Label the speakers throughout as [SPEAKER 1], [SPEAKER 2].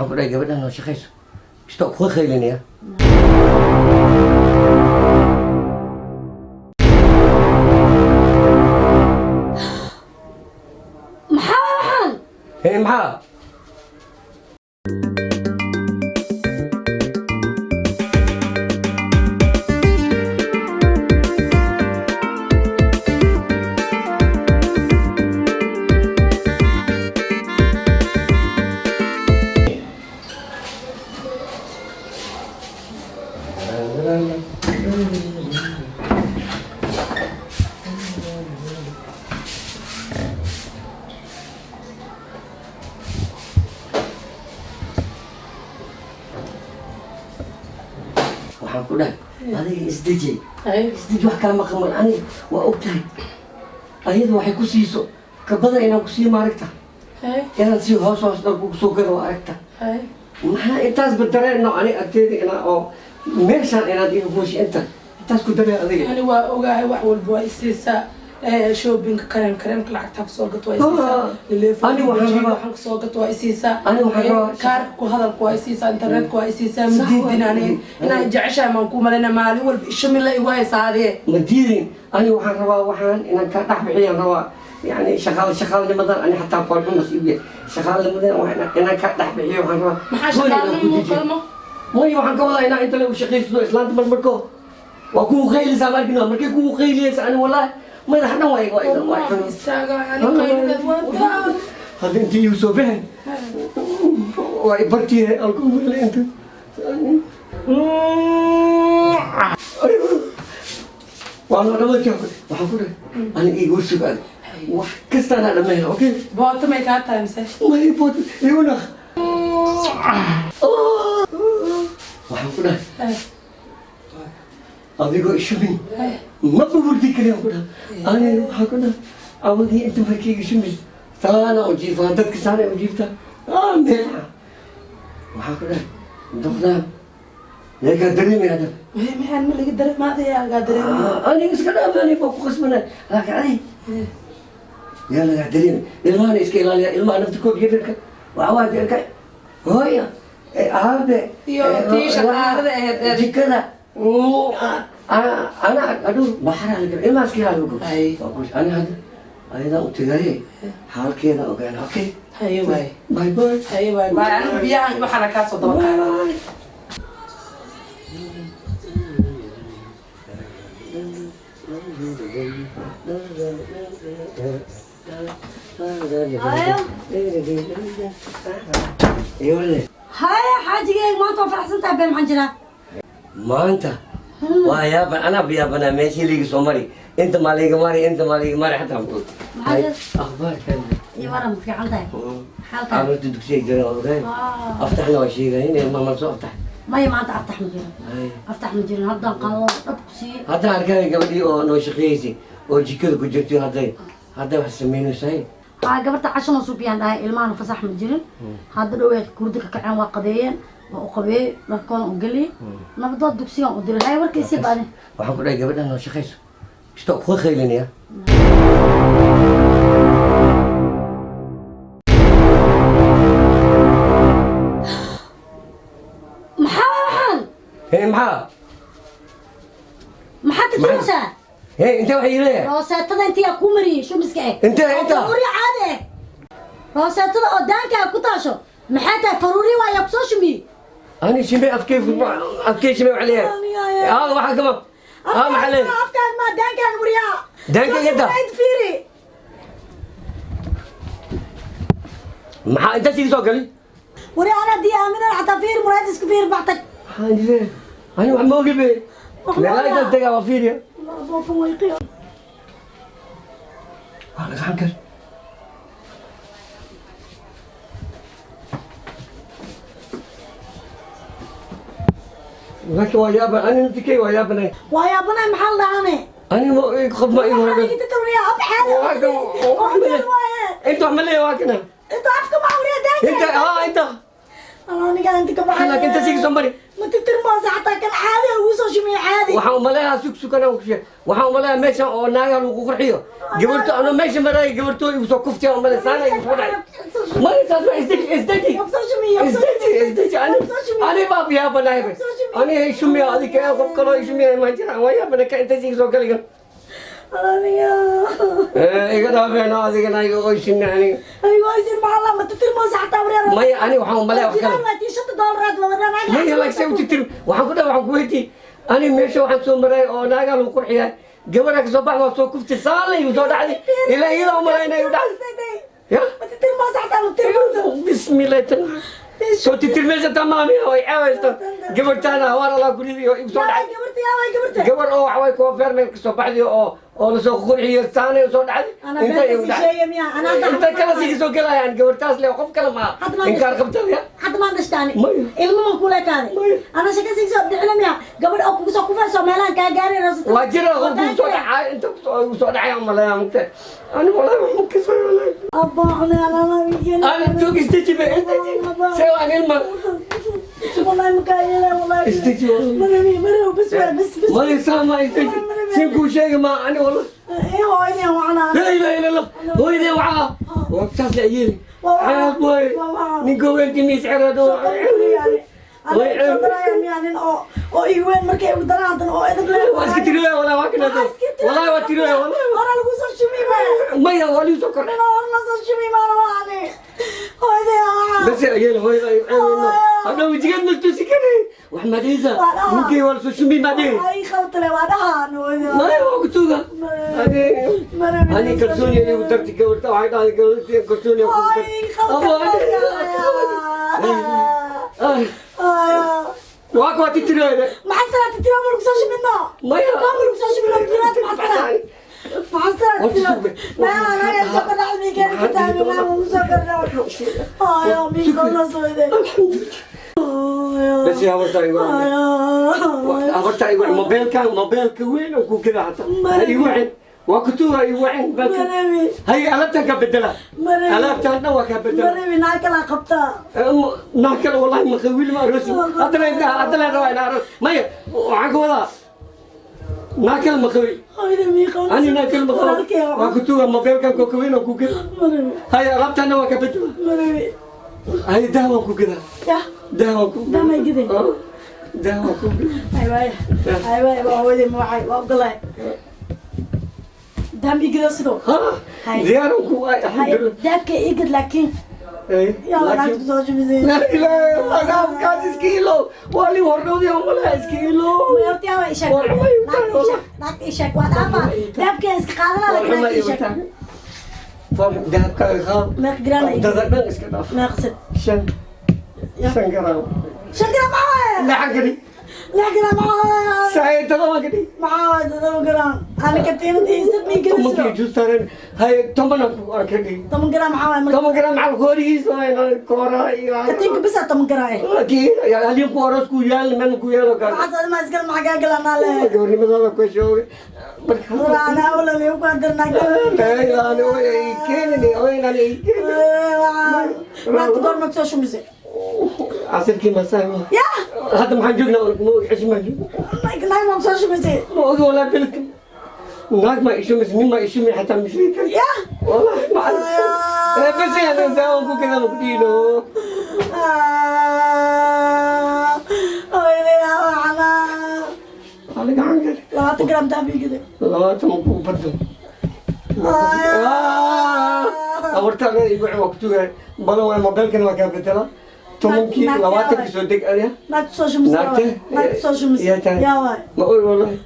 [SPEAKER 1] Waxaan ku dhahay, gabadhan oo shaqayso kastoo kuga qaylinaya.
[SPEAKER 2] Maxaa waxaan?
[SPEAKER 1] Hey, maxaa? Waxaan ku dhahay, adiga isdeji, isdeji, wax kala maqan mal. Aniga waa og tahay, ayada waxay ku siiso ka badan inaan ku siiyo, maaragta, inaan si hoos hoos dhan kugu soo gado, waa aragta. Maxaa intaasba dareenno aniga agteeda inaa oo meeshaan inaad iga fuushi, inta intaas ku dareen adiga.
[SPEAKER 3] Ani waa ogahay, wax walba waa isiisaa, shoppingka, kareem, kareemka lacagtaa kusoo gato waa isiisaa.
[SPEAKER 1] Ani waxaan rabaa-
[SPEAKER 3] Waxaan kusoo gato waa isiisaa.
[SPEAKER 1] Ani waxaan rabaa-
[SPEAKER 3] Kaarka ku hadalka waa isiisaa, internetka waa isiisaa.
[SPEAKER 1] Sax
[SPEAKER 3] Ma diidin.
[SPEAKER 1] waay.
[SPEAKER 3] Ani inaan jeceshahay maan ku malayna, maalin walba ishamila igu haysaadee.
[SPEAKER 1] Ma diidin. Ani waxaan rabaa, waxaan inaan kaa dhex bixiyaan rabaa, yani shaqaalnimadan ani xataa foolxumas igu yahay. Shaqaalnimadan waa inaan kaa dhex bixiyo waxaan rabaa.
[SPEAKER 3] Maxaa
[SPEAKER 1] Gooni inaan ku
[SPEAKER 3] shaqaalnimo
[SPEAKER 1] dejiyo.
[SPEAKER 3] qalmo?
[SPEAKER 1] Maya, waxaan ka wadaa inaa inta lagu shaqaysto islaanta marmarko waa kugu qayliysaa, markin markay kugu qayliyaysa ani wallahi madax dhan waa
[SPEAKER 3] Waa istaaga, ani qaylideed waa daa.
[SPEAKER 1] Hadda inta igu soo bixin waa i bartiye alkuumale inta. Waa noo dhamadka. Waxaan ku dhahay, aniga igu sugaad wax kastaanaa dhammayna, okay?
[SPEAKER 3] Booto may kaa tahay mise?
[SPEAKER 1] May boot igu naq. Waxaan ku dhahay, adigoo ishumin ma hurdi kariyaan ku dhahay. Aniga waxaan ku dhahay, awadii inta markii iga shumis saana u jiifaa, dadka saana u jiiftaa meexa. Waxaan ku dhahay, doqdaa yaa dareemay hadda.
[SPEAKER 3] Maxaan ma laga dareemaadaya gaa dareemay?
[SPEAKER 1] Aniga iska dhaaf, aniga waa ku khasbanay, laakiin adig yaa lagaa dareemay. Ilmahana iska ilaaliya, ilmaha naftirkood yaryarka waxaa waa ka hooya, aabe.
[SPEAKER 3] Iyo tii shaqaalada ahayd
[SPEAKER 1] jikada ana adhow baxara laga ilmaha iska ilaaliya.
[SPEAKER 3] Ay.
[SPEAKER 1] Ani hadda ayadaan u tegaye, xaalkeeda ogaan, okay?
[SPEAKER 3] Haye waay.
[SPEAKER 1] Bye bye.
[SPEAKER 3] Haye waay, bye. Anigu biyahan waxaana kaa soo daba qaada.
[SPEAKER 1] Bye.
[SPEAKER 2] Hayo.
[SPEAKER 1] Iyo walaal.
[SPEAKER 2] Haya, xaajigeyga, maanta waa faraxsan tahay, been maxaan jiraa?
[SPEAKER 1] Maanta waa yaaban, anaa biyaabanaa, meeshii liiga soo mari, inta maa liiga mari, inta maa liiga mari xataa ku.
[SPEAKER 2] Maxaa jira?
[SPEAKER 1] Akhbaarkan?
[SPEAKER 2] Iyo waran, fiican tahay xaalka?
[SPEAKER 1] Carruurta dugsiga jiraan, waa ogaay. Aftaxna waa sheegay in ilmaha mal soo aftax.
[SPEAKER 2] Maya, maanta aftax ma jirin.
[SPEAKER 1] Hay.
[SPEAKER 2] Aftax ma jirin, haddaan qaado dhab ku siiyey.
[SPEAKER 1] Hadda arkay gabadhii oo noo shaqeeyeysay oo jikada ku jirtay, hadday wax samaynaysahay.
[SPEAKER 2] Haa, gabarta cashana suubiyaan dhahay, ilmahana fasax ma jirin. Hadda dhoweed kurdi ka kaceen, waa qadeeyeen, waa u qabeeyey, dharkoodan u geliyey, nabadood dugsigan u diray. Hay, warkiisii baadi.
[SPEAKER 1] Waxaan ku dhahay, gabadhan noo shaqayso kastoo kuga qaylinaya.
[SPEAKER 2] Maxaa waxaan?
[SPEAKER 1] Hey, maxaa?
[SPEAKER 2] Maxaad titiraysaa?
[SPEAKER 1] Hey, intee waxay leeyahay?
[SPEAKER 2] Rooseetada intii aa kuu mariyey shumiska eh.
[SPEAKER 1] Intee,
[SPEAKER 2] Oo
[SPEAKER 1] inta?
[SPEAKER 2] Faruuri caadi eh, rooseetada oo daankaa ku taasho maxay tahay? Faruuri waayaa kusoo shumiyey.
[SPEAKER 1] Ani shimay afkay, afkay shimay wax leeyahay, waxaa kama maxaa leeyahay?
[SPEAKER 2] Afkaaga maa, daankaaga muriyaa.
[SPEAKER 1] Daankayga da?
[SPEAKER 2] Fiiri.
[SPEAKER 1] Maxaa inta sii soo gali?
[SPEAKER 2] Wari ana dii aaminan xataa, fiiri muraayad, isku fiiri, baxtag.
[SPEAKER 1] Maxaan leeyahay? Ani wax ma ogi be.
[SPEAKER 2] Wax ma
[SPEAKER 1] meelaa
[SPEAKER 2] ogaa.
[SPEAKER 1] Intaan tagaa waa fiiriya. Waa laga xankar. Laakiin waa yaaban, ani naftikay waa yaabanay.
[SPEAKER 2] Waa yaabanay, maxaa la dhahane?
[SPEAKER 1] Ani ma qof ma igu
[SPEAKER 2] Waxaa
[SPEAKER 1] hore.
[SPEAKER 2] iga tawriya af caadi.
[SPEAKER 1] Inta wax ma leeyahay, waa kana.
[SPEAKER 2] Inta afka ma wariya
[SPEAKER 1] inta
[SPEAKER 2] daankaaga.
[SPEAKER 1] Inta.
[SPEAKER 2] Allah. Ninkaan inta ka baxay.
[SPEAKER 1] Laakiin inta sii soo mari.
[SPEAKER 2] Ma titirmoosa xataa kan caadi ah ugu soo shumiye caadi.
[SPEAKER 1] Waxaan umaleeyaa sug sugan aan ku sheeg, waxaan umaleeyaa meeshan oo naaga lagu qurxiyo gabarto, anoo meesha maraayo gabarto igu soo kuftiya umale saana igu soo dhacay. Maya, saas ma isdeji, isdeji, isdeji, isdeji. Ani ani baa yaabanahay bay, ani shumiya adika qof kaloo shumiya ma jiraan, waa yaabana ka inta sii soo galiga.
[SPEAKER 2] Aniga.
[SPEAKER 1] Iga dhaafeeno adigana iga oyshimi aniga.
[SPEAKER 2] Aygo isin maxaa la ma titirmoosa xataa wareer.
[SPEAKER 1] Maya, ani waxaan umaleeyaa wax kale.
[SPEAKER 2] Waa tii $5 waa wareer.
[SPEAKER 1] Maya, laakiin u titir waxaan ku dhahay, waxaan ku weydiiyey ani meesha waxaan soo maray oo naagaa lagu qurxiyaa, gabadha kasoo baxda waa soo kuftay, saala igu soo dhacday, ilaa iyada umalaynay igu dhacday ya.
[SPEAKER 2] Ma titirmoosa xataa, ma titirmoosa.
[SPEAKER 1] Bismillah, tan soo titirmaysa tamaami way ceebaysta gabartaana hawaar allah gurida igu soo dhacay.
[SPEAKER 2] Gabarta yaa way gabarta?
[SPEAKER 1] Gabar oo wax way koonfeer meel kasoo baxday oo lasoo qurxiyo, saanay soo dhacday.
[SPEAKER 2] Ana
[SPEAKER 1] inta
[SPEAKER 2] beenta
[SPEAKER 1] igu
[SPEAKER 2] sii
[SPEAKER 1] dhacday.
[SPEAKER 2] sheegay miya? Ana hadda
[SPEAKER 1] inta kala sii soo gelayaan gabartaas le, qof kale maa.
[SPEAKER 2] Hadda maan
[SPEAKER 1] inkaar qabtada ya.
[SPEAKER 2] Hadda maan dhashtaani.
[SPEAKER 1] Maya.
[SPEAKER 2] Ilmo man kula kaaday.
[SPEAKER 1] Maya.
[SPEAKER 2] Ana shaka sii soo dhicina miya? Gabadh oo kugu soo kufayso meelahan kaa gaarayso.
[SPEAKER 1] Waa jira qof kugu soo dhacay, inta igu soo dhacay umaleeyaa mugta ani wallahi wax ma kasoo wallahi.
[SPEAKER 2] Abba, ana ana
[SPEAKER 1] ani joog, isdeji be, isdeji, see waan ilma.
[SPEAKER 2] والله مكايلة والله.
[SPEAKER 1] Isdeji wallahi.
[SPEAKER 2] مرمي مرمي، بس بس بس.
[SPEAKER 1] Maya, saama isdeji, sin kuu sheegi ma ani wallahi.
[SPEAKER 2] ايه هو وانا.
[SPEAKER 1] Laa ilaha illa Allah, hooyadee wacaa waa saas la yeeli caab waay ninka weyntimis cerado.
[SPEAKER 2] Oo igu weyn markay igu daraan haddana oo edab leh.
[SPEAKER 1] Waa iska tiriyoya wallahi, waa kinaado wallahi, waa tiriyoya wallahi.
[SPEAKER 2] Hora lagu soo shumi maaya.
[SPEAKER 1] Maya, waa liu soo kordhay.
[SPEAKER 2] Nin hore la soo shumi maana waani hooyadee waa.
[SPEAKER 1] Bas yeel hooyada ay ceeweyno hadhow wajigeed mastusi kare wax madhiisa ninkii waa lasoo shumi madhi.
[SPEAKER 2] Ay qabtale waa dhahaan hooyadee.
[SPEAKER 1] Maya, waa kutuga ani kalsooni ay igu darti gabarta, waxay dhahday gabarta kalsooni ay kugu darti.
[SPEAKER 2] Ay qabtale.
[SPEAKER 1] Waa kuwa titiriyoyde.
[SPEAKER 2] Maxaa salaata tira ma lagu soo shumino?
[SPEAKER 1] Maya.
[SPEAKER 2] Kaa ma lagu soo shumino jiraad maxaa salaata? Maxaa salaata tira? Ma anaga soo kordhacay mi keeni kartaa mi ma lagu soo kordhacay. Ayo mi kola soo ide.
[SPEAKER 1] Bas yaa habarta igu habarta igu mobeelkan, mobeelka weyn oo ku gada hataa igu wicin, waa kutuga igu wicin mobeelka.
[SPEAKER 2] Marabi.
[SPEAKER 1] Hay, alaabtan ka bedela.
[SPEAKER 2] Marabi.
[SPEAKER 1] Alaabtan dhan waa ka bedela.
[SPEAKER 2] Marabi naag kala qabtaa.
[SPEAKER 1] Naa kale wallahi ma wiil ma aroosi haddana, haddana rabaa ina aroos. Maya, waxaan ka wadaa naa kale ma qabi.
[SPEAKER 2] Hooyada mi qola.
[SPEAKER 1] Ani naa kale ma qabo, waa kutuga mobeelkan ko weyn oo ku gada.
[SPEAKER 2] Marabi.
[SPEAKER 1] Hay, alaabtanna waa ka bedela.
[SPEAKER 2] Marabi.
[SPEAKER 1] Hay, dahwaan ku gadaa.
[SPEAKER 2] Ya.
[SPEAKER 1] Dahwaan ku
[SPEAKER 2] Dah ma gidin?
[SPEAKER 1] Dahwaan ku gadaa.
[SPEAKER 2] Ay waay. Ay waay, waa hooyadii ma waxay waa ogolahay. Daam igida sidoo.
[SPEAKER 1] Ha.
[SPEAKER 2] Hay.
[SPEAKER 1] Diyaaran ku ay.
[SPEAKER 2] Hay.
[SPEAKER 1] Alxamdulillah.
[SPEAKER 2] Daabka igid laakiin yaa naagta kusoo shumisay.
[SPEAKER 1] Laa ilaaha illa Allah, kaas iska ilo, waa li hordhowdi umalaha iska ilo.
[SPEAKER 2] Horta yaa waa isheeg.
[SPEAKER 1] War xumay u tahay wallah.
[SPEAKER 2] Naagta isheeg waa dhaafa. Daabka iska qaadana laakiin naagta isheeg.
[SPEAKER 1] Dahabkaaga qaad.
[SPEAKER 2] Meeq gram ay
[SPEAKER 1] Dada dhan iska dhaaf.
[SPEAKER 2] Meeq sid?
[SPEAKER 1] 5 gram.
[SPEAKER 2] 5 gram maxaa waaye?
[SPEAKER 1] 6 gadi.
[SPEAKER 2] 6 gram maxaa waaye?
[SPEAKER 1] Saay 7 gadi.
[SPEAKER 2] Maxaa waaye 7 gram? Ani katiinadii sid mi
[SPEAKER 1] 10kii
[SPEAKER 2] geliso.
[SPEAKER 1] juustaren hay, 10 aan ka dhigi.
[SPEAKER 2] 10 gram maxaa waaye marka?
[SPEAKER 1] 10 gram macal koorihiis koora iyo
[SPEAKER 2] Katiinka bisa 10 gram eh.
[SPEAKER 1] Kii halin ku aroos ku yaal meel ku yaalo kaa.
[SPEAKER 2] Waxaas ma iskala maxaa kaa galanaa le.
[SPEAKER 1] Gabarnimadaada ku sheegay marka.
[SPEAKER 2] Wala ana awla liu ku adirnaa. Naagta goorma kusoo shumisay?
[SPEAKER 1] Casirkii masaa.
[SPEAKER 2] Ya.
[SPEAKER 1] Hadda maxaan joognaa? Cish maan joognaa.
[SPEAKER 2] Naag ma kusoo shumisay?
[SPEAKER 1] Ma ogi walaa, beledka naag ma ishumis, nin ma ishumi xataa misli kar.
[SPEAKER 2] Ya.
[SPEAKER 1] Wallahi ma bas yani daawan ku gada ma ku dhiilo.
[SPEAKER 2] Hooyaday waxana.
[SPEAKER 1] Ala gacan gale.
[SPEAKER 2] 20 gram dahab ii gaday.
[SPEAKER 1] 20 ku badan abarta igu waa ku tugaay badan waay, mobeelkana waa kaa bedela 10kii 20kii soo deg adiga.
[SPEAKER 2] Naagta soo shumisay.
[SPEAKER 1] Naagte?
[SPEAKER 2] Naagta soo shumisay.
[SPEAKER 1] Yaa tahay?
[SPEAKER 2] Yaa waay.
[SPEAKER 1] Ma oy wallahi,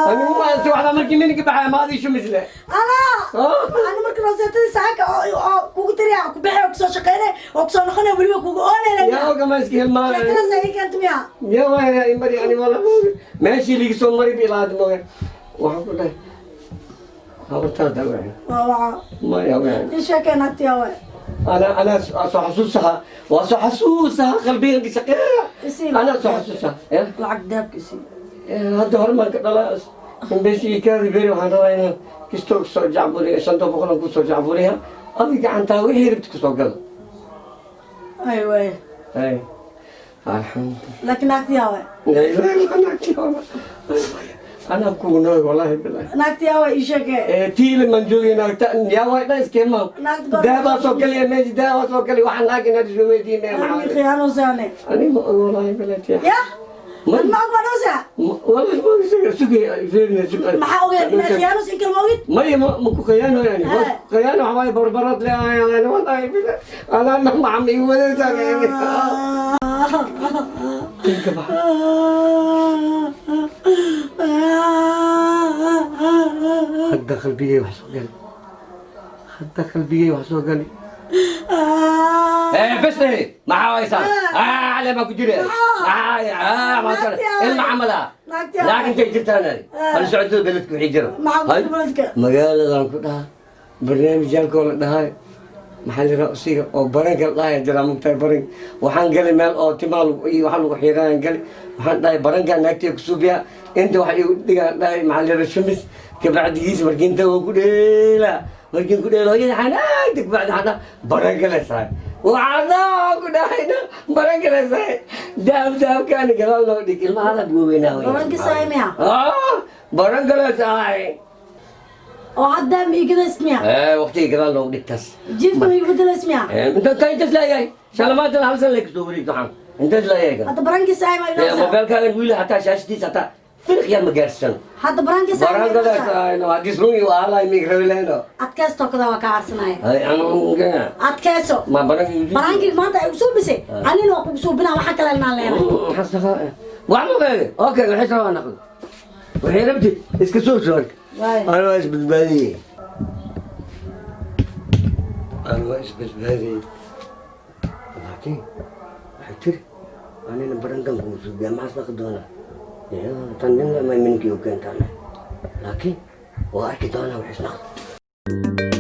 [SPEAKER 1] anigu ma waxda markii minka baxaya ma adii shumisle.
[SPEAKER 2] Ana ana marka roseetadii saaka oo kugu tiriya ku bixi oo kusoo shaqeynay oo kusoo noqonay weliba kugu ooleyna.
[SPEAKER 1] Yaa oga ma iska hilmaamay.
[SPEAKER 2] Sheekadaas ay keento miya?
[SPEAKER 1] Ya waay mari ani wala meeshii liigi soo mari bilaad moge, waxaan ku dhahay habartaa daawacin.
[SPEAKER 2] Waa waca.
[SPEAKER 1] Maya waay.
[SPEAKER 2] Ii sheekee naagta yaa waay.
[SPEAKER 1] أنا soo xasuusaha, waa soo xasuusaha, qalbiga shaqeeya.
[SPEAKER 2] Isii.
[SPEAKER 1] أنا soo xasuusaha.
[SPEAKER 2] Lacag dahabka isii.
[SPEAKER 1] Hadda horumaan ka dhala beeshii kaadi beri, waxaan rabaa inaan kistoo kusoo jacburiya 500 kusoo jacburiya, adi gacantaa wixii rabti kusoo gado.
[SPEAKER 2] Ay waay.
[SPEAKER 1] Ay. Alxamdulillah.
[SPEAKER 2] Laakiin naagtiyaa waay.
[SPEAKER 1] Anaa kugu nool, wallahi bilahi.
[SPEAKER 2] Naagtiyaa waay, ii sheekee.
[SPEAKER 1] Tiile man joogay naagta yaa waay dhan iskeema.
[SPEAKER 2] Naagta goor-
[SPEAKER 1] Dahabaa soo galiya meesha, dahabaa soo galiya, waxaan naag inaad isoo weydiinaya maxaa.
[SPEAKER 2] Khiyaanoosaane.
[SPEAKER 1] Ani ma og, wallahi bilahi.
[SPEAKER 2] Ya ma og badhoosa.
[SPEAKER 1] Wallahi ma sugay fiirina sugay.
[SPEAKER 2] Maxaa ogeed inaad khiyaanos in kalma ogid?
[SPEAKER 1] Maya, ma ku khiyaano yani, khiyaano waxa waaye barbarad le yani, wallahi bilahi anaa macam igu wadaysaa. Think about it. Hadda qalbigay wax soo gali, hadda qalbigay wax soo gali. Bes maxaa haysaa? Cale baa ku jira. Ilma camala. Naag intay jirtaan hal socoto beledka wixii jiro.
[SPEAKER 2] Maxaa ku jira beledka?
[SPEAKER 1] Magaaladan ku dhaha barnaamijyaalkoo la dhahay, maxaa la yidhaha, usiga oo baranka la dhahaya jiraa, mugtahay baranka. Waxaan galay meel oo timaa iyo waxa lagu xiirayaan galay. Waxaan dhahay barankaa naagtay kusuubiya, inta waxa igu dhigaan dhahay, maxaa la yidhaha, shumis kabacdigiis. Markiinta waa ku dheela, markiin ku dheelo hooyada xanaagta kabacdi waxaan dhaha baranka la sahay, waxaanaa ku dhahayna baranka la sahay, dahab dahabkaani gadaal loo dhig, ilmaha hadab waaweynaa.
[SPEAKER 2] Baranka sahay miya?
[SPEAKER 1] Baranka la sahay.
[SPEAKER 2] Oo hadda ma igadays miya?
[SPEAKER 1] Waqtiga gadaal loogu dhigtaas.
[SPEAKER 2] Jiifka ma igu bedelays miya?
[SPEAKER 1] Inta intaas leeyahay shalamaatan hal san lay kasoo wareegto, waxaan intaas leeyahay kan.
[SPEAKER 2] Hadda barankii sahay ma inoo?
[SPEAKER 1] Mobeelkaagan wiil hataa shaashadiisa hataa firq yar ma gaarsiisano.
[SPEAKER 2] Hadda barankii sahay ma inoo?
[SPEAKER 1] Barankadaas haddii run uu ahalay migrabileno.
[SPEAKER 2] Adkaysto kada waa kaa arsanaya. Adkayso.
[SPEAKER 1] Ma baranki.
[SPEAKER 2] Barankii maanta ay usoo bisay, anina waa kugu soo binaa, waxaa kale inaan leenahay.
[SPEAKER 1] Wax ma qeege, okay, waxay rabaa naqdo, waxay rabti iska soo soor.
[SPEAKER 2] Waay.
[SPEAKER 1] Ana waa isbadbaadiyey, ana waa isbadbaadiyey, laakiin waxay tiri anina barankan kugu suubiyaa, maxaas dhaqi doonaa tan nina ma minkii u keentaan, laakiin waa arki doonaa wax isnaqdo.